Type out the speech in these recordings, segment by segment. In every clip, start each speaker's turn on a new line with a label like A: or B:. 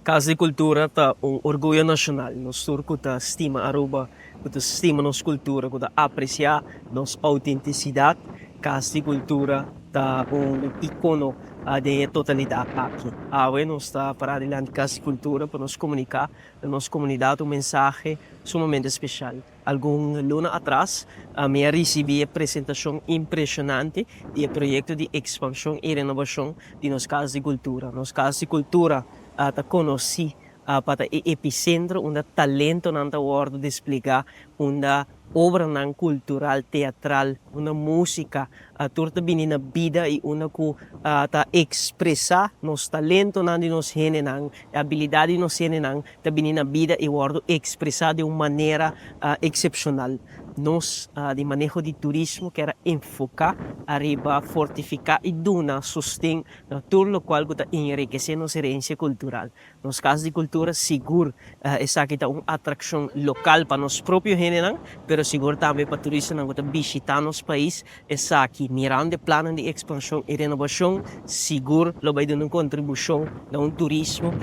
A: Cas di Cultura ta un orguyo nacional. Nos tur cu ta stima Aruba, cu ta stima nos cultura, cu ta aprecia nos autenticidad, Cas di Cultura ta un icono den e totalidad aki. Awe nos ta para dilanti Cas di Cultura pa nos comunica na nos comunidad un mensahe sumamente special. Algun luna atras mi a ricibi e presentacion impresionante di e proyecto di expansion y renobacion di nos Cas di Cultura. Nos Cas di Cultura ta conoci pa ta e epicentro unda talentonan ta wordo desplega, unda obranan cultural, teatral, unda musica tur ta bini na bida y unda cu ta expresa nos talentonan di nos hendenan, e habilidad di nos hendenan ta bini na bida y wordo expresa den un manera excepcional. Nos di maneho di turismo kier a enfoca ariba fortifica y duna sosten na tur locual cu ta enriquece nos herencia cultural. Nos Cas di Cultura sigur esaki ta un atraccion local pa nos propio hendenan, pero sigur tambe pa turistanan cu ta bishita nos pais. Esaki, mirando e plannan di expansion y renovacion, sigur lo bay duna un contribucion na un turismo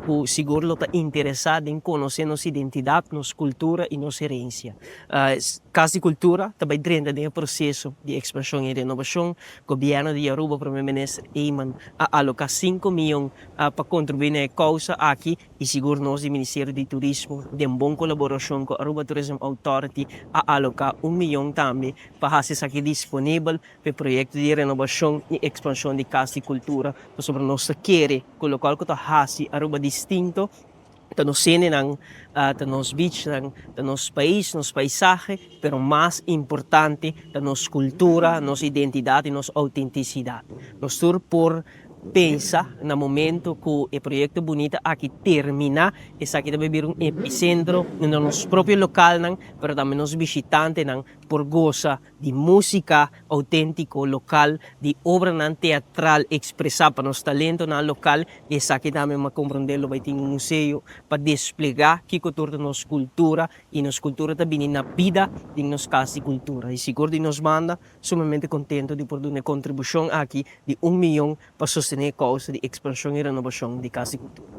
A: cu sigur lo ta interesa den conoce nos identidad, nos cultura y nos herencia. Cas di Cultura ta bay drenta den e proceso di expansion y renovacion. Gobierno di Aruba, Prome Minister Eman a aloca 5 miyon pa contribui na e causa aki y sigur nos di Ministerio di Turismo, den bon colaboracion cu Aruba Tourism Authority, a aloca 1 miyon tambe pa haci esaki disponibel pa e proyecto di renovacion y expansion di Cas di Cultura, pasobra nos kier cu loke cu ta haci Aruba distinto ta nos hendenan, ta nos beachnan, ta nos pais, nos paisahe, pero mas importante ta nos cultura, nos identidad y nos autenticidad. Nos tur por pensa na momento cu e proyecto bunita aki termina, esaki ta bay un epicentro na nos propio localnan, pero tambe nos bishitantenan por goza di musica autentico local, di obranan teatral expresa pa nos talentonan local, y esaki tambe mi a comprende lo bay tin un museo pa desplega kico tur ta nos cultura y nos cultura ta bini na bida den nos Cas di Cultura. Y sigur di nos banda, sumamente contento di por duna e contribucion aki di 1 miyon pa sostene e causa di expansion y renovacion di Cas di Cultura.